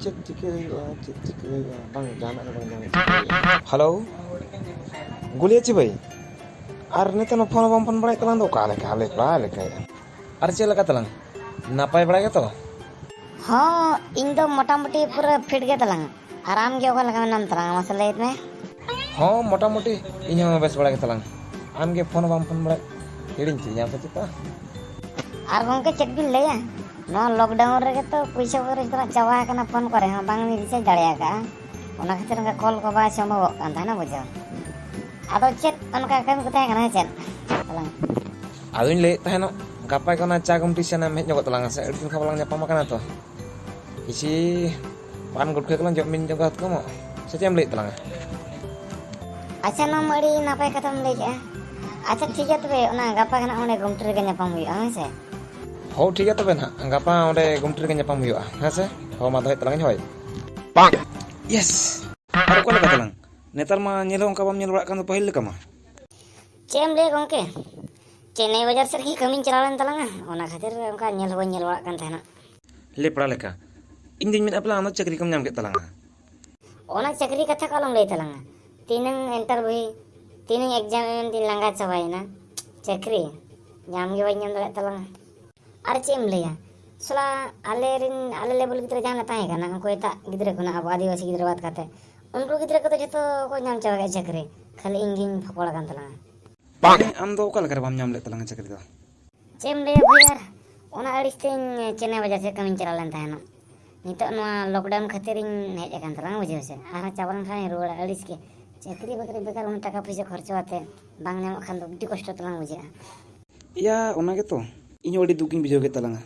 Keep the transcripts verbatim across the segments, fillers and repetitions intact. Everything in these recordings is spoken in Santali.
ᱪᱮᱫ ᱪᱤᱠᱟᱹ ᱦᱩᱭᱩᱜᱼᱟ, ᱪᱮᱫ ᱪᱤᱠᱟᱹ ᱦᱩᱭᱩᱜᱼᱟ, ᱵᱟᱝ ᱡᱟᱦᱟᱱᱟᱜ ᱜᱮ ᱵᱟᱝ ᱧᱟᱢᱚᱜ ᱠᱟᱱᱟ᱾ ᱦᱮᱞᱳ, ᱜᱩᱞᱤᱭᱟᱹᱪᱤ ᱵᱷᱟᱹᱭ, ᱟᱨ ᱱᱤᱛᱚᱜ ᱱᱚᱣᱟ ᱯᱷᱳᱱ ᱦᱚᱸ ᱵᱟᱢ ᱯᱷᱳᱱ ᱵᱟᱲᱟᱭᱮᱫ ᱛᱟᱞᱟᱝ ᱫᱚ, ᱚᱠᱟ ᱞᱮᱠᱟ ᱦᱟᱞᱮ ᱯᱨᱟᱭ ᱞᱮᱠᱟ? ᱟᱨ ᱪᱮᱫ ᱞᱮᱠᱟ ᱛᱟᱞᱟᱝ, ᱱᱟᱯᱟᱭ ᱵᱟᱲᱟ ᱜᱮᱛᱚ? ᱦᱚᱸ, ᱤᱧ ᱫᱚ ᱢᱚᱴᱟᱢᱩᱴᱤ ᱯᱩᱨᱟᱹ ᱯᱷᱤᱴ ᱜᱮ ᱛᱟᱞᱟᱝ᱾ ᱟᱨ ᱟᱢ ᱜᱮ ᱚᱠᱟ ᱞᱮᱠᱟ ᱢᱮᱱᱟᱢ ᱛᱟᱞᱟᱝᱟ, ᱢᱟᱥᱮ ᱞᱟᱹᱭ ᱢᱮ? ᱦᱚᱸ, ᱢᱚᱴᱟᱢᱩᱴᱤ ᱤᱧ ᱦᱚᱸ ᱵᱮᱥ ᱵᱟᱲᱟ ᱜᱮ ᱛᱟᱞᱟᱝ᱾ ᱟᱢ ᱜᱮ ᱯᱷᱳᱱ ᱦᱚᱸ ᱵᱟᱢ ᱯᱷᱳᱱ ᱵᱟᱲᱟᱭᱮᱫ, ᱦᱤᱲᱤᱧ ᱠᱤᱫᱤᱧᱟᱢ ᱥᱮ ᱪᱮᱛᱟ? ᱟᱨ ᱜᱚᱢᱠᱮ, ᱪᱮᱫ ᱵᱤᱱ ᱞᱟᱹᱭᱟ, ᱱᱚᱣᱟ ᱞᱚᱠᱰᱟᱣᱩᱱ ᱨᱮᱜᱮ ᱛᱚ ᱯᱩᱭᱥᱟᱹ ᱠᱚ ᱡᱚᱛᱚᱱᱟᱜ ᱪᱟᱵᱟ ᱟᱠᱟᱱᱟ, ᱯᱷᱳᱱ ᱠᱚᱨᱮ ᱦᱚᱸ ᱵᱟᱝ ᱞᱤᱧ ᱨᱤᱪᱟᱨᱡᱽ ᱫᱟᱲᱮ ᱟᱠᱟᱫᱼᱟ᱾ ᱚᱱᱟ ᱠᱷᱟᱹᱛᱤᱨ ᱚᱱᱠᱟ ᱠᱚᱞ ᱠᱚ ᱵᱟᱭ ᱥᱚᱢᱵᱷᱚᱵᱚᱜ ᱠᱟᱱ ᱛᱟᱦᱮᱱᱟ, ᱵᱩᱡᱷᱟᱹᱣ᱾ ᱟᱫᱚ ᱪᱮᱫ ᱚᱱᱠᱟ ᱠᱟᱹᱢᱤ ᱠᱚ ᱛᱟᱦᱮᱸ ᱠᱟᱱᱟ, ᱦᱮᱸ ᱪᱮᱫ? ᱛᱟᱞᱟᱝ᱾ ᱟᱫᱚᱧ ᱞᱟᱹᱭᱮᱫ ᱛᱟᱦᱮᱱᱚᱜ, ᱜᱟᱯᱟ ᱜᱮ ᱚᱱᱟ ᱪᱟ ᱠᱚᱢᱯᱤᱴᱤᱥᱮᱱ ᱮᱢ ᱦᱮᱡ ᱧᱚᱜᱚᱜ ᱛᱟᱞᱟᱝᱟ ᱥᱮ, ᱟᱹᱰᱤ ᱫᱤᱱ ᱠᱷᱚᱱ ᱵᱟᱞᱟᱝ ᱧᱟᱯᱟᱢ ᱟᱠᱟᱱᱟ ᱛᱚ᱾ ᱠᱤᱪᱷᱤ ᱯᱟᱱ ᱜᱩᱴᱠᱟᱹ ᱠᱚᱞᱟᱝ ᱡᱚᱢ ᱢᱤᱧ ᱡᱚᱜᱟᱣ ᱠᱚᱢᱚᱜ, ᱥᱮ ᱪᱮᱫ ᱮᱢ ᱞᱟᱹᱭᱮᱫ ᱛᱟᱞᱟᱝᱟ? ᱟᱪᱪᱷᱟ, ᱱᱚᱣᱟ ᱢᱟ ᱟᱹᱰᱤ ᱱᱟᱯᱟᱭ ᱠᱟᱛᱷᱟᱢ ᱞᱟᱹᱭ ᱠᱮᱜᱼᱟ᱾ ᱟᱪᱪᱷᱟ, ᱴᱷᱤᱠ ᱜᱮᱭᱟ ᱛᱚᱵᱮ, ᱚᱱᱟ ᱜᱟᱯᱟ ᱜᱮ ᱱᱟᱜ ᱚᱸᱰᱮ ᱜᱩᱢᱴᱤ ᱨᱮᱜᱮ ᱧᱟᱯᱟᱢ ᱦᱩᱭᱩᱜᱼᱟ, ᱦᱳᱭ ᱥᱮ? ᱦᱳ, ᱴᱷᱤᱠ ᱜᱮᱭᱟ ᱛᱚᱵᱮ ᱱᱟᱜ, ᱜᱟᱯᱟ ᱚᱸᱰᱮ ᱜᱩᱢᱴᱤ ᱨᱮᱜᱮ ᱧᱟᱯᱟᱢ ᱦᱩᱭᱩᱜᱼᱟ, ᱦᱮᱸ ᱥᱮ? ᱦᱳ, ᱢᱟ ᱫᱚᱦᱚᱭᱮᱫ ᱛᱟᱞᱟᱝᱟᱹᱧ, ᱦᱳᱭ᱾ ᱤᱭᱮᱥ! ᱟᱨ ᱚᱠᱟ ᱞᱮᱠᱟ ᱛᱟᱞᱟᱝ? ᱱᱮᱛᱟᱨ ᱢᱟ ᱧᱮᱞ ᱦᱚᱸ ᱚᱱᱠᱟ ᱵᱟᱢ ᱧᱮᱞ ᱵᱟᱲᱟᱜ ᱠᱟᱱ ᱫᱚ ᱯᱟᱹᱦᱤᱞ ᱞᱮᱠᱟ ᱢᱟ᱾ ᱪᱮᱫ ᱮᱢ ᱞᱟᱹᱭᱟ ᱜᱚᱢᱠᱮ? ᱪᱮᱱᱱᱟᱭ ᱵᱟᱡᱟᱨ ᱥᱮᱫ ᱜᱮ ᱠᱟᱹᱢᱤᱧ ᱪᱟᱞᱟᱣ ᱞᱮᱱ ᱛᱟᱞᱟᱝᱟ, ᱚᱱᱟ ᱠᱷᱟᱹᱛᱤᱨ ᱚᱱᱠᱟ ᱧᱮᱞ ᱦᱚᱸ ᱵᱟᱹᱧ ᱧᱮᱞ ᱵᱟᱲᱟᱜ ᱠᱟᱱ ᱛᱟᱦᱮᱱᱟ᱾ ᱞᱮᱯᱲᱟ ᱞᱮᱠᱟ᱾ ᱤᱧ ᱫᱩᱧ ᱢᱮᱱᱮᱫᱼᱟ ᱯᱟᱞᱮ ᱟᱢ ᱫᱚ ᱪᱟᱹᱠᱨᱤ ᱠᱚᱢ ᱧᱟᱢ ᱠᱮᱫ ᱛᱟᱞᱟᱝᱟ᱾ ᱚᱱᱟ ᱪᱟᱹᱠᱨᱤ ᱠᱟᱛᱷᱟ ᱠᱚ ᱟᱞᱚᱢ ᱞᱟᱹᱭ ᱛᱟᱞᱟᱝᱟ᱾ ᱛᱤᱱᱟᱹᱝ ᱤᱱᱴᱟᱨᱵᱷᱤᱭᱩ, ᱛᱤᱱᱟᱹᱝ ᱮᱠᱡᱟᱢ ᱮᱢ ᱮᱢ ᱛᱤᱧ ᱞᱟᱸᱜᱟ ᱪᱟᱵᱟᱭᱮᱱᱟ᱾ ᱪᱟᱹᱠᱨᱤ ᱧᱟᱢ ᱜᱮ ᱵᱟᱹᱧ ᱧᱟᱢ ᱫᱟᱲᱮᱭᱟᱜ ᱛᱟᱞᱟᱝᱟ᱾ ᱟᱨ ᱪᱮᱫ ᱮᱢ ᱞᱟᱹᱭᱟ, ᱥᱟᱞᱟ ᱟᱞᱮ ᱨᱮᱱ, ᱟᱞᱮ ᱞᱮᱵᱮᱞ ᱜᱤᱫᱽᱨᱟᱹ ᱡᱟᱦᱟᱸ ᱞᱮ ᱛᱟᱦᱮᱸ ᱠᱟᱱᱟ, ᱩᱱᱠᱩ ᱮᱴᱟᱜ ᱜᱤᱫᱽᱨᱟᱹ ᱠᱷᱚᱱᱟᱜ ᱟᱵᱚ ᱟᱹᱫᱤᱵᱟᱹᱥᱤ ᱜᱤᱫᱽᱨᱟᱹ ᱵᱟᱫ ᱠᱟᱛᱮ, ᱩᱱᱠᱩ ᱜᱤᱫᱽᱨᱟᱹ ᱠᱚᱫᱚ ᱡᱷᱚᱛᱚ ᱠᱚ ᱧᱟᱢ ᱪᱟᱵᱟ ᱠᱮᱫ ᱪᱟᱹᱠᱨᱤ, ᱠᱷᱟᱹᱞᱤ ᱤᱧ ᱜᱤᱧ ᱯᱷᱚᱠᱚᱲ ᱟᱠᱟᱱ ᱛᱟᱞᱟᱝᱟ᱾ ᱢᱟᱱᱮ, ᱟᱢ ᱫᱚ ᱚᱠᱟ ᱞᱮᱠᱟ ᱨᱮ ᱵᱟᱢ ᱧᱟᱢ ᱞᱮᱫ ᱛᱟᱞᱟᱝᱟ ᱪᱟᱹᱠᱨᱤ ᱫᱚ? ᱪᱮᱫ ᱮᱢ ᱞᱟᱹᱭᱟ ᱵᱷᱟᱹᱭ, ᱟᱨ ᱚᱱᱟ ᱟᱹᱲᱤᱥ ᱛᱮᱧ ᱪᱮᱱᱱᱟᱭ ᱵᱟᱡᱟᱨ ᱥᱮᱫ ᱠᱟᱹᱢᱤᱧ ᱪᱟᱞᱟᱣ ᱞᱮᱱ ᱛᱟᱦᱮᱱᱚᱜ᱾ ᱱᱤᱛᱚᱜ ᱱᱚᱣᱟ ᱞᱚᱠᱰᱟᱣᱩᱱ ᱠᱷᱟᱹᱛᱤᱨ ᱤᱧ ᱦᱮᱡ ᱟᱠᱟᱱ ᱛᱟᱞᱟᱝᱟ, ᱵᱩᱡᱷᱟᱹᱣ ᱥᱮ᱾ ᱟᱨᱦᱚᱸ ᱪᱟᱵᱟ ᱞᱮᱱᱠᱷᱟᱱ ᱤᱧ ᱨᱩᱣᱟᱹᱲᱟ, ᱟᱹᱲᱤᱥ ᱜᱮ᱾ ᱪᱟᱹᱠᱨᱤ ᱵᱟᱹᱠᱨᱤ ᱵᱮᱠᱟᱨ ᱩᱱᱟᱹᱜ ᱴᱟᱠᱟ ᱯᱩᱭᱥᱟᱹ ᱠᱷᱚᱨᱪᱟ ᱟᱛᱮ ᱵᱟᱝ ᱧᱟᱢᱚᱜ ᱠᱷᱟᱱ ᱫᱚ ᱟᱹᱰᱤ ᱠᱚᱥᱴᱚ ᱛᱟᱞᱟᱝ ᱵᱩᱡᱷᱟᱹᱜᱼᱟ᱾ ᱭᱟ, ᱚᱱᱟ ᱜᱮᱛᱚ᱾ ᱤᱧ ᱦᱚᱸ ᱟᱹᱰᱤ ᱫᱩᱠ ᱤᱧ ᱵᱩᱡᱷᱟᱹᱣ ᱠᱮᱫ ᱛᱟᱞᱟᱝᱟ᱾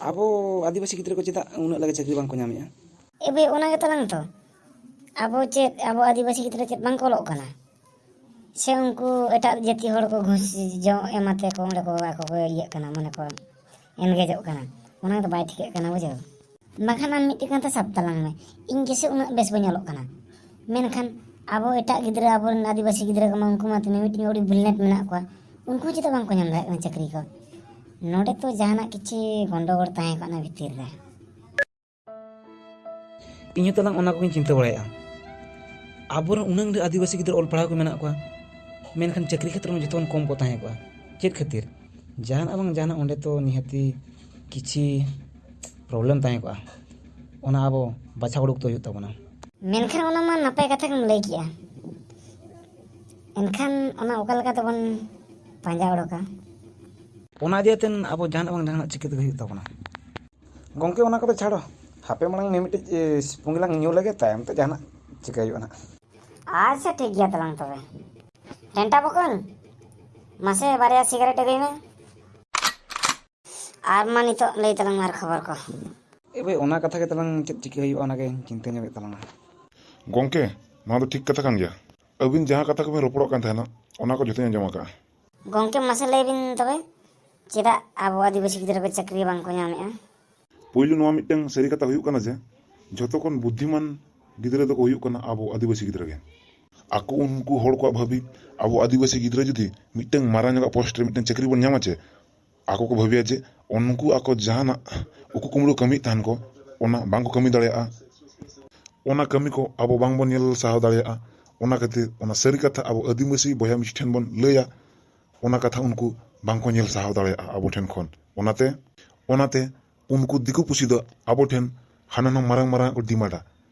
ᱟᱵᱚ ᱟᱹᱫᱤᱵᱟᱹᱥᱤ ᱜᱤᱫᱽᱨᱟᱹ ᱠᱚ ᱪᱮᱫᱟᱜ ᱩᱱᱟᱹᱜ ᱞᱟᱜᱮ ᱪᱟᱹᱠᱨᱤ ᱵᱟᱝ ᱠᱚ ᱧᱟᱢᱮᱫᱼᱟ? ᱮ ᱵᱷᱟᱹᱭ, ᱚᱱᱟ ᱜᱮᱛᱟᱞᱟᱝ ᱛᱚ᱾ ᱟᱵᱚ ᱪᱮᱫ, ᱟᱵᱚ ᱟᱹᱫᱤᱵᱟᱹᱥᱤ ᱜᱤᱫᱽᱨᱟᱹ ᱪᱮᱫ ᱵᱟᱝ ᱠᱚ ᱚᱞᱚᱜ ᱠᱟᱱᱟ? ᱥᱮ ᱩᱱᱠᱩ ᱮᱴᱟᱜ ᱡᱟᱹᱛᱤ ᱦᱚᱲ ᱠᱚ ᱜᱷᱩᱥ ᱡᱚᱢ ᱮᱢᱟᱛᱮ ᱠᱚ ᱚᱸᱰᱮ ᱠᱚ ᱟᱠᱚ ᱠᱚ ᱤᱭᱟᱹᱜ ᱠᱟᱱᱟ, ᱢᱟᱱᱮ ᱠᱚ ᱮᱱᱜᱮᱡᱚᱜ ᱠᱟᱱᱟ? ᱚᱱᱟ ᱫᱚ ᱵᱟᱭ ᱴᱷᱤᱠᱟᱹᱜ ᱠᱟᱱᱟ, ᱵᱩᱡᱷᱟᱹᱣ᱾ ᱵᱟᱠᱷᱟᱱ ᱟᱢ ᱢᱤᱫᱴᱮᱱ ᱠᱟᱛᱷᱟ ᱥᱟᱵ ᱛᱟᱞᱟᱝ ᱢᱮ, ᱤᱧ ᱡᱮᱥᱮ ᱩᱱᱟᱹᱜ ᱵᱮᱥ ᱵᱟᱹᱧ ᱚᱞᱚᱜ ᱠᱟᱱᱟ, ᱢᱮᱱᱠᱷᱟᱱ ᱟᱵᱚ ᱮᱴᱟᱜ ᱜᱤᱫᱽᱨᱟᱹ, ᱟᱵᱚᱨᱮᱱ ᱟᱹᱫᱤᱵᱟᱹᱥᱤ ᱜᱤᱫᱽᱨᱟᱹ ᱠᱚᱢᱟ, ᱩᱱᱠᱩ ᱢᱟ ᱛᱤᱱᱟᱹᱜ ᱢᱤᱫᱴᱮᱱ ᱟᱹᱰᱤ ᱵᱨᱤᱞᱤᱭᱮᱱᱴ ᱢᱮᱱᱟᱜ ᱠᱚᱣᱟ, ᱩᱱᱠᱩ ᱪᱮᱫᱟᱜ ᱵᱟᱝ ᱠᱚ ᱧᱟᱢ ᱫᱟᱲᱮᱭᱟᱜ ᱠᱟᱱᱟ ᱪᱟᱹᱠᱨᱤ ᱠᱚ? ᱱᱚᱰᱮ ᱛᱚ ᱡᱟᱦᱟᱱᱟᱜ ᱠᱤᱪᱷᱩ ᱜᱚᱱᱰᱚᱜᱳᱲ ᱛᱟᱦᱮᱸ ᱠᱟᱱᱟ ᱵᱷᱤᱛᱤᱨ ᱨᱮ᱾ ᱤᱧ ᱦᱚᱸ ᱛᱟᱞᱟᱝ ᱚᱱᱟ ᱠᱚᱜᱮᱧ ᱪᱤᱱᱛᱟᱹ ᱵᱟᱲᱟᱭᱮᱫᱼᱟ᱾ ᱟᱵᱚᱨᱮᱱ ᱩᱱᱟᱹᱜ ᱰᱷᱮᱨ ᱟᱹᱫᱤᱵᱟᱹᱥᱤ ᱜᱤᱫᱽᱨᱟᱹ ᱚᱞ ᱯᱟᱲᱦᱟᱣ ᱠᱚ ᱢᱮᱱᱟᱜ ᱠᱚᱣᱟ, ᱢᱮᱱᱠᱷᱟᱱ ᱪᱟᱹᱠᱨᱤ ᱠᱷᱮᱛᱨᱮ ᱢᱟ ᱡᱚᱛᱚ ᱠᱷᱚᱱ ᱠᱚᱢ ᱠᱚ ᱛᱟᱦᱮᱸ ᱠᱚᱜᱼᱟ᱾ ᱪᱮᱫ ᱠᱷᱟᱹᱛᱤᱨ? ᱡᱟᱦᱟᱱᱟᱜ ᱵᱟᱝ ᱡᱟᱦᱟᱱᱟᱜ ᱚᱸᱰᱮ ᱛᱚ ᱱᱤᱦᱟᱹᱛᱤ ᱠᱤᱪᱷᱤ ᱯᱨᱚᱵᱞᱮᱢ ᱛᱟᱦᱮᱸ ᱠᱚᱜᱼᱟ, ᱚᱱᱟ ᱟᱵᱚ ᱵᱟᱪᱷᱟᱣ ᱩᱰᱩᱠ ᱛᱮ ᱦᱩᱭᱩᱜ ᱛᱟᱵᱚᱱᱟ᱾ ᱢᱮᱱᱠᱷᱟᱱ ᱚᱱᱟ ᱢᱟ ᱱᱟᱯᱟᱭ ᱠᱟᱛᱷᱟ ᱜᱮᱢ ᱞᱟᱹᱭ ᱠᱮᱜᱼᱟ, ᱮᱱᱠᱷᱟᱱ ᱚᱱᱟ ᱚᱠᱟ ᱞᱮᱠᱟ ᱛᱮᱵᱚᱱ ᱯᱟᱸᱡᱟ ᱚᱰᱚᱠᱟ? ᱚᱱᱟ ᱤᱫᱤ ᱠᱟᱛᱮ ᱟᱵᱚ ᱡᱟᱦᱟᱱᱟᱜ ᱵᱟᱝ ᱡᱟᱦᱟᱱᱟᱜ ᱪᱤᱠᱟᱹ ᱛᱮᱜᱮ ᱦᱩᱭᱩᱜ ᱛᱟᱵᱚᱱᱟ᱾ ᱜᱚᱢᱠᱮ, ᱚᱱᱟ ᱠᱚᱫᱚ ᱪᱷᱟᱲᱚ, ᱦᱟᱯᱮ ᱢᱟᱲᱟᱝ ᱢᱤᱢᱤᱫᱴᱤᱡ, ᱮ, ᱥᱤᱯᱩᱝ ᱜᱮᱞᱟᱝ ᱧᱩ ᱞᱮᱜᱮ, ᱛᱟᱭᱚᱢ ᱛᱮ ᱡᱟᱦᱟᱱᱟᱜ ᱪᱤᱠᱟᱹ ᱦᱩᱭᱩᱜᱼᱟ ᱱᱟᱦᱟᱜ᱾ ᱟᱪᱪᱷᱟ, ᱴᱷᱤᱠ ᱜᱮᱭᱟ ᱛᱟᱞᱟᱝ ᱛᱚᱵᱮ᱾ ᱨᱮᱱᱴᱟ ᱵᱚᱠᱚᱧ, ᱢᱟᱥᱮ ᱵᱟᱨᱭᱟ ᱥᱤᱜᱟᱨᱮᱴ ᱟᱹᱜᱩᱭ ᱢᱮ᱾ ᱟᱨ ᱢᱟ ᱱᱤᱛᱚᱜ ᱞᱟᱹᱭ ᱛᱟᱞᱟᱝ ᱢᱮ ᱟᱨ ᱠᱷᱚᱵᱚᱨ ᱠᱚ᱾ ᱮ ᱵᱷᱟᱹᱭ, ᱚᱱᱟ ᱠᱟᱛᱷᱟ ᱜᱮ ᱛᱟᱞᱟᱝ ᱪᱮᱫ ᱪᱤᱠᱟᱹ ᱦᱩᱭᱩᱜᱼᱟ, ᱚᱱᱟᱜᱮ ᱪᱤᱱᱛᱟᱹ ᱧᱚᱜᱮᱫ ᱛᱟᱞᱟᱝᱟ᱾ ᱜᱚᱢᱠᱮ, ᱱᱚᱣᱟ ᱫᱚ ᱴᱷᱤᱠ ᱠᱟᱛᱷᱟ ᱠᱟᱱ ᱜᱮᱭᱟ᱾ ᱟᱹᱵᱤᱱ ᱡᱟᱦᱟᱸ ᱠᱟᱛᱷᱟ ᱠᱚᱵᱤᱱ ᱨᱚᱯᱚᱲᱚᱜ ᱠᱟᱱ ᱛᱟᱦᱮᱱᱟ, ᱚᱱᱟ ᱠᱚ ᱡᱷᱚᱛᱚᱧ ᱟᱸᱡᱚᱢ ᱟᱠᱟᱫᱼᱟ᱾ ᱜᱚᱢᱠᱮ, ᱢᱟᱥᱮ ᱞᱟᱹᱭ ᱵᱤᱱ ᱛᱚᱵᱮ, ᱪᱮᱫᱟᱜ ᱟᱵᱚ ᱟᱹᱫᱤᱵᱟᱹᱥᱤ ᱜᱤᱫᱽᱨᱟᱹ ᱠᱚ ᱪᱟᱹᱠᱨᱤ ᱵᱟᱝ ᱠᱚ ᱧᱟᱢᱮᱫᱼᱟ? ᱯᱳᱭᱞᱳ ᱱᱚᱣᱟ ᱢᱤᱫᱴᱟᱝ ᱥᱟᱹᱨᱤ ᱠᱟᱛᱷᱟ ᱦᱩᱭᱩᱜ ᱠᱟᱱᱟ ᱡᱮ, ᱡᱷᱚᱛᱚ ᱠᱷᱚᱱ ᱵᱩᱫᱽᱫᱷᱤᱢᱟᱱ ᱜᱤᱫᱽᱨᱟᱹ ᱫᱚᱠᱚ ᱦᱩᱭᱩᱜ ᱠᱟᱱᱟ ᱟᱵᱚ ᱟᱹᱫᱤᱵᱟᱹᱥᱤ ᱜᱤᱫᱽᱨᱟᱹ ᱜᱮ᱾ ᱟᱠᱚ ᱩᱱᱠᱩ ᱦᱚᱲ ᱠᱚᱣᱟᱜ ᱵᱷᱟᱹᱵᱤ, ᱟᱵᱚ ᱟᱹᱫᱤᱵᱟᱹᱥᱤ ᱜᱤᱫᱽᱨᱟᱹ ᱡᱩᱫᱤ ᱢᱤᱫᱴᱟᱝ ᱢᱟᱨᱟᱝ ᱧᱚᱜᱟᱜ ᱯᱳᱥᱴ ᱨᱮ ᱢᱤᱫᱴᱟᱝ ᱪᱟᱹᱠᱨᱤ ᱵᱚᱱ ᱧᱟᱢᱟ ᱪᱮ, ᱟᱠᱚ ᱠᱚ ᱵᱷᱟᱹᱵᱤᱭᱟ ᱡᱮ ᱩᱱᱠᱩ ᱟᱠᱚ ᱡᱟᱦᱟᱱᱟᱜ ᱩᱠᱩ ᱠᱩᱢᱲᱩ ᱠᱟᱹᱢᱤᱭᱮᱫ ᱛᱟᱦᱮᱱ ᱠᱚ, ᱚᱱᱟ ᱵᱟᱝᱠᱚ ᱠᱟᱹᱢᱤ ᱫᱟᱲᱮᱭᱟᱜᱼᱟ᱾ ᱚᱱᱟ ᱠᱟᱹᱢᱤ ᱠᱚ ᱟᱵᱚ ᱵᱟᱝᱵᱚᱱ ᱧᱮᱞ ᱥᱟᱦᱟᱣ ᱫᱟᱲᱮᱭᱟᱜᱼᱟ᱾ ᱚᱱᱟ ᱠᱷᱟᱹᱛᱤᱨ ᱚᱱᱟ ᱥᱟᱹᱨᱤ ᱠᱟᱛᱷᱟ ᱟᱵᱚ ᱟᱹᱫᱤᱵᱟᱹᱥᱤ ᱵᱚᱭᱦᱟ ᱢᱤᱥᱤ ᱴᱷᱮᱱ ᱵᱚᱱ ᱞᱟᱹᱭᱟ, ᱚᱱᱟ ᱠᱟᱛᱷᱟ ᱩᱱᱠᱩ ᱵᱟᱝᱠᱚ ᱧᱮᱞ ᱥᱟᱦᱟᱣ ᱫᱟᱲᱮᱭᱟᱜᱼᱟ ᱟᱵᱚ ᱴᱷᱮᱱ ᱠᱷᱚᱱ᱾ ᱚᱱᱟᱛᱮ, ᱚᱱᱟᱛᱮ ᱩᱱᱠᱩ ᱫᱤᱠᱩ ᱯᱩᱥᱤ ᱫᱚ ᱟᱵᱚ ᱴᱷᱮᱱ ᱦᱟᱱᱟ ᱱᱚᱣᱟ ᱢᱟᱨᱟᱝ ᱢᱟᱨᱟᱝ ᱠᱚ ᱰᱤᱢᱟᱱᱰᱟ᱾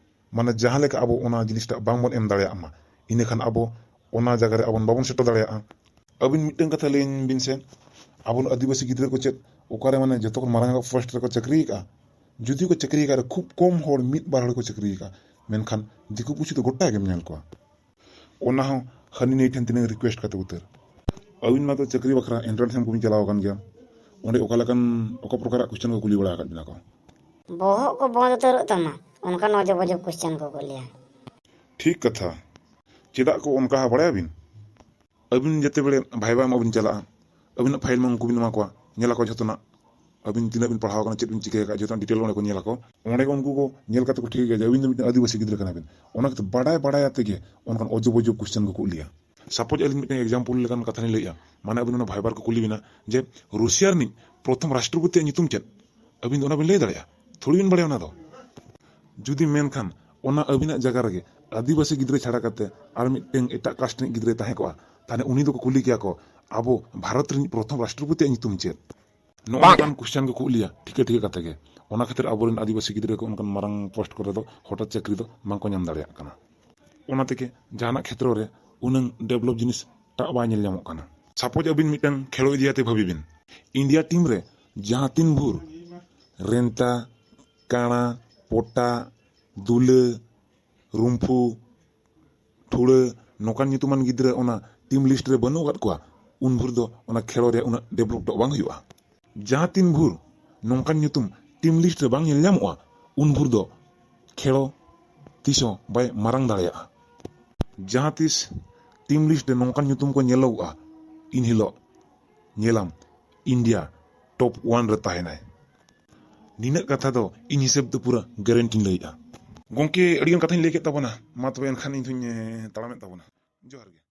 ᱢᱟᱱᱮ ᱡᱟᱦᱟᱸ ᱞᱮᱠᱟ ᱟᱵᱚ ᱚᱱᱟ ᱡᱤᱱᱤᱥᱴᱟᱜ ᱵᱟᱝᱵᱚᱱ ᱮᱢ ᱫᱟᱲᱮᱭᱟᱜ ᱢᱟ, ᱤᱱᱟᱹᱠᱷᱟᱱ ᱟᱵᱚ ᱚᱱᱟ ᱡᱟᱭᱜᱟ ᱨᱮ ᱟᱵᱚ ᱵᱟᱵᱚᱱ ᱥᱮᱴᱮᱨ ᱫᱟᱲᱮᱭᱟᱜᱼᱟ᱾ ᱟᱹᱵᱤᱱ ᱢᱤᱫᱴᱟᱝ ᱠᱟᱛᱷᱟ ᱞᱟᱹᱭᱟᱹᱧ ᱵᱤᱱ ᱥᱮ, ᱟᱵᱚ ᱟᱹᱫᱤᱵᱟᱹᱥᱤ ᱜᱤᱫᱽᱨᱟᱹ ᱠᱚ ᱪᱮᱫ ᱚᱠᱟᱨᱮ ᱢᱟᱱᱮ ᱡᱚᱛᱚ ᱠᱷᱚᱱ ᱢᱟᱨᱟᱝ ᱯᱳᱥᱴ ᱨᱮᱠᱚ ᱪᱟᱹᱠᱨᱤ ᱟᱠᱟᱫᱼᱟ? ᱡᱩᱫᱤ ᱠᱚ ᱪᱟᱹᱠᱨᱤ ᱟᱠᱟᱫ ᱨᱮ ᱠᱷᱩᱵ ᱠᱚᱢ ᱦᱚᱲ ᱢᱤᱫ ᱵᱟᱨ ᱦᱚᱲ ᱠᱚ ᱪᱟᱹᱠᱨᱤ ᱟᱠᱟᱫᱼᱟ, ᱢᱮᱱᱠᱷᱟᱱ ᱫᱤᱠᱩ ᱯᱩᱥᱤ ᱫᱚ ᱜᱚᱴᱟ ᱜᱮᱢ ᱧᱮᱞ ᱠᱚᱣᱟ᱾ ᱚᱱᱟ ᱦᱚᱸ ᱦᱟᱹᱱᱤ ᱱᱟᱹᱭ ᱴᱷᱮᱱ ᱛᱤᱱᱟᱹᱜ ᱨᱤᱠᱩᱭᱮᱥᱴ ᱠᱟᱛᱮ ᱩᱛᱟᱹᱨ᱾ ᱟᱹᱵᱤᱱ ᱢᱟᱛᱚ ᱪᱟᱹᱠᱨᱤ ᱵᱟᱠᱷᱨᱟ ᱮᱱᱴᱨᱟᱱᱥ ᱮᱢ ᱠᱚᱵᱤᱱ ᱪᱟᱞᱟᱣ ᱟᱠᱟᱱ ᱜᱮᱭᱟ, ᱚᱸᱰᱮ ᱚᱠᱟ ᱞᱮᱠᱟᱱ, ᱚᱠᱟ ᱯᱨᱚᱠᱟᱨᱟᱜ ᱠᱚᱥᱪᱮᱱ ᱠᱚ ᱠᱩᱞᱤ ᱵᱟᱲᱟ ᱟᱠᱟᱫ ᱵᱤᱱᱟ ᱠᱚ? ᱵᱚᱦᱚᱜ ᱠᱚ ᱵᱚᱸᱫ ᱩᱛᱟᱹᱨᱚᱜ ᱛᱟᱢᱟ, ᱚᱱᱠᱟᱱ ᱚᱡᱚᱵ ᱚᱡᱚᱵ ᱠᱚᱥᱪᱮᱱ ᱠᱚ ᱠᱩᱞᱤᱭᱟ᱾ ᱴᱷᱤᱠ ᱠᱟᱛᱷᱟ᱾ ᱪᱮᱫᱟᱜ ᱠᱚ ᱚᱱᱠᱟ ᱵᱟᱲᱟᱭᱟᱵᱤᱱ? ᱟᱹᱵᱤᱱ ᱡᱮᱛᱮ ᱵᱮᱲᱮ ᱵᱷᱟᱭᱵᱟ ᱮᱢᱚᱜ ᱵᱤᱱ ᱪᱟᱞᱟᱜᱼᱟ, ᱟᱹᱵᱤᱱᱟᱜ ᱯᱷᱟᱭᱤᱞ ᱢᱟ ᱩᱱᱠᱩ ᱵᱤᱱ ᱮᱢᱟ ᱠᱚᱣᱟ, ᱧᱮᱞ ᱟᱠᱚ ᱡᱷᱚᱛᱚᱱᱟᱜ᱾ ᱟᱹᱵᱤᱱ ᱛᱤᱱᱟᱹᱜ ᱵᱤᱱ ᱯᱟᱲᱦᱟᱣ ᱟᱠᱟᱱᱟ, ᱪᱮᱫ ᱵᱤᱱ ᱪᱤᱠᱟᱹ ᱟᱠᱟᱫᱼᱟ, ᱡᱷᱚᱛᱚᱱᱟᱜ ᱰᱤᱴᱮᱞ ᱚᱸᱰᱮ ᱠᱚ ᱧᱮᱞ ᱟᱠᱚ᱾ ᱚᱸᱰᱮ ᱜᱮ ᱩᱱᱠᱩ ᱠᱚ ᱧᱮᱞ ᱠᱟᱛᱮ ᱠᱚ ᱴᱷᱤᱠᱟᱹᱭᱟ ᱡᱮ ᱟᱹᱵᱤᱱ ᱫᱚ ᱢᱤᱫᱴᱟᱝ ᱟᱹᱫᱤᱵᱟᱹᱥᱤ ᱜᱤᱫᱽᱨᱟᱹ ᱠᱟᱱᱟ ᱵᱤᱱ᱾ ᱚᱱᱟ ᱠᱷᱟᱹᱛᱤᱨ ᱵᱟᱰᱟᱭ ᱵᱟᱰᱟᱭ ᱟᱛᱮ ᱜᱮ ᱚᱱᱠᱟᱱ ᱚᱡᱚᱵ ᱚᱡᱚᱵ ᱠᱚᱥᱪᱮᱱ ᱠᱚ ᱠᱩᱞᱤᱭᱟ᱾ ᱥᱟᱯᱳᱡᱽ ᱟᱹᱞᱤᱧ ᱢᱤᱫᱴᱟᱝ ᱮᱠᱡᱟᱢᱯᱚᱞ ᱞᱮᱠᱟᱱ ᱠᱟᱛᱷᱟ ᱞᱤᱧ ᱞᱟᱹᱭᱮᱫᱼᱟ, ᱢᱟᱱᱮ ᱟᱹᱵᱤᱱ ᱚᱱᱟ ᱵᱷᱟᱭᱵᱟᱨ ᱠᱚ ᱠᱩᱞᱤ ᱵᱤᱱᱟ ᱡᱮ ᱨᱩᱥᱤᱭᱟ ᱨᱤᱱᱤᱡ ᱯᱨᱚᱛᱷᱚᱢ ᱨᱟᱥᱴᱨᱚᱯᱚᱛᱤᱭᱟᱜ ᱧᱩᱛᱩᱢ ᱪᱮᱫ? ᱟᱹᱵᱤᱱ ᱫᱚ ᱚᱱᱟ ᱵᱤᱱ ᱞᱟᱹᱭ ᱫᱟᱲᱮᱭᱟᱜᱼᱟ? ᱛᱷᱚᱲᱤ ᱵᱤᱱ ᱵᱟᱲᱟᱭᱟ ᱚᱱᱟ ᱫᱚ᱾ ᱡᱩᱫᱤ ᱢᱮᱱᱠᱷᱟᱱ ᱚᱱᱟ ᱟᱹᱵᱤᱱᱟᱜ ᱡᱟᱭᱜᱟ ᱨᱮᱜᱮ ᱟᱹᱫᱤᱵᱟᱹᱥᱤ ᱜᱤᱫᱽᱨᱟᱹ ᱪᱷᱟᱲᱟ ᱠᱟᱛᱮ ᱟᱨ ᱢᱤᱫᱴᱟᱝ ᱮᱴᱟᱜ ᱠᱟᱥᱴ ᱨᱤᱱᱤᱡ ᱜᱤᱫᱽᱨᱟᱹᱭ ᱛᱟᱦᱮᱸ ᱠᱚᱜᱼᱟ, ᱛᱟᱦᱞᱮ ᱩᱱᱤ ᱫᱚᱠᱚ ᱠᱩᱞᱤ ᱠᱮᱭᱟ ᱠᱚ, "ᱟᱵᱚ ᱵᱷᱟᱨᱚᱛ ᱨᱤᱱᱤᱡ ᱯᱨᱚᱛᱷᱚᱢ ᱨᱟᱥᱴᱨᱚᱯᱚᱛᱤᱭᱟᱜ ᱧᱩᱛᱩᱢ ᱪᱮᱫ?" ᱱᱚᱜᱼᱚ ᱱᱚᱝᱠᱟᱱ ᱠᱚᱥᱪᱮᱱ ᱜᱮᱠᱚ ᱠᱩᱞᱤᱭᱟ ᱴᱷᱤᱠᱟᱹ ᱴᱷᱤᱠᱟᱹ ᱠᱟᱛᱮ ᱜᱮ᱾ ᱚᱱᱟ ᱠᱷᱟᱹᱛᱤᱨ ᱟᱵᱚᱨᱮᱱ ᱟᱹᱫᱤᱵᱟᱹᱥᱤ ᱜᱤᱫᱽᱨᱟᱹ ᱠᱚ ᱚᱱᱠᱟᱱ ᱢᱟᱨᱟᱝ ᱯᱳᱥᱴ ᱠᱚᱨᱮ ᱫᱚ ᱦᱚᱴᱟᱛ ᱪᱟᱹᱠᱨᱤ ᱫᱚ ᱵᱟᱝᱠᱚ ᱧᱟᱢ ᱫᱟᱲᱮᱭᱟᱜ ᱠᱟᱱᱟ᱾ ᱚᱱᱟ ᱛᱮᱜᱮ ᱡᱟᱦᱟᱱᱟᱜ ᱠᱷᱮᱛᱨᱚ ᱨᱮ ᱩᱱᱟᱹᱝ ᱰᱮᱵᱷᱞᱚᱯ ᱡᱤᱱᱤᱥ ᱴᱟᱜ ᱵᱟᱭ ᱧᱮᱞ ᱧᱟᱢᱚᱜ ᱠᱟᱱᱟ᱾ ᱥᱟᱯᱳᱡᱽ ᱟᱹᱵᱤᱱ ᱢᱤᱫᱴᱟᱝ ᱠᱷᱮᱞᱳ ᱤᱫᱤ ᱠᱟᱛᱮ ᱵᱷᱟᱹᱵᱤ ᱵᱤᱱ, ᱤᱱᱰᱤᱭᱟ ᱴᱤᱢ ᱨᱮ ᱡᱟᱦᱟᱸ ᱛᱤᱱ ᱵᱷᱳᱨ ᱨᱮᱱᱴᱟ, ᱠᱟᱬᱟ, ᱯᱚᱴᱟ, ᱫᱩᱞᱟᱹ, ᱨᱩᱢᱯᱷᱩ, ᱴᱷᱩᱲᱟᱹ ᱱᱚᱝᱠᱟᱱ ᱧᱩᱛᱩᱢᱟᱱ ᱜᱤᱫᱽᱨᱟᱹ ᱚᱱᱟ ᱴᱤᱢ ᱞᱤᱥᱴ ᱨᱮ ᱵᱟᱹᱱᱩᱜ ᱟᱠᱟᱫ ᱠᱚᱣᱟ, ᱩᱱ ᱵᱷᱳᱨ ᱫᱚ ᱚᱱᱟ ᱠᱷᱮᱞᱳ ᱨᱮᱭᱟᱜ ᱩᱱᱟᱹᱜ ᱰᱮᱵᱷᱞᱚᱯ ᱫᱚ ᱵᱟᱝ ᱦᱩᱭᱩᱜᱼᱟ᱾ ᱡᱟᱦᱟᱸ ᱛᱤᱱ ᱵᱷᱳᱨ ᱱᱚᱝᱠᱟᱱ ᱧᱩᱛᱩᱢ ᱴᱤᱢ ᱞᱤᱥᱴ ᱨᱮ ᱵᱟᱝ ᱧᱮᱞ ᱧᱟᱢᱚᱜᱼᱟ, ᱩᱱ ᱵᱷᱳᱨ ᱫᱚ ᱠᱷᱮᱞᱳ ᱛᱤᱥ ᱦᱚᱸ ᱵᱟᱭ ᱢᱟᱨᱟᱝ ᱫᱟᱲᱮᱭᱟᱜᱼᱟ᱾ ᱡᱟᱦᱟᱸ ᱛᱤᱥ ᱴᱤᱢ ᱞᱤᱥᱴ ᱨᱮ ᱱᱚᱝᱠᱟᱱ ᱧᱩᱛᱩᱢ ᱠᱚ ᱧᱮᱞᱚᱜᱚᱜᱼᱟ, ᱤᱱ ᱦᱤᱞᱳᱜ ᱧᱮᱞᱟᱢ ᱤᱱᱰᱤᱭᱟ ᱴᱚᱯ ᱚᱣᱟᱱ ᱨᱮ ᱛᱟᱦᱮᱱᱟᱭ᱾ ᱱᱤᱱᱟᱹᱜ ᱠᱟᱛᱷᱟ ᱫᱚ ᱤᱧ ᱦᱤᱥᱟᱹᱵ ᱫᱚ ᱯᱩᱨᱟᱹ ᱜᱮᱨᱮᱱᱴᱤᱧ ᱞᱟᱹᱭᱮᱜᱼᱟ᱾ ᱜᱚᱝᱠᱮ, ᱟᱹᱰᱤᱜᱟᱱ ᱠᱟᱛᱷᱟᱧ ᱞᱟᱹᱭ ᱠᱮᱫ ᱛᱟᱵᱚᱱᱟ, ᱢᱟ ᱛᱚᱵᱮ ᱮᱱᱠᱷᱟᱱ ᱤᱧ ᱫᱚᱧ, ᱮ, ᱛᱟᱲᱟᱢᱮᱫ ᱛᱟᱵᱚᱱᱟ᱾ ᱡᱚᱦᱟᱨ ᱜᱮ᱾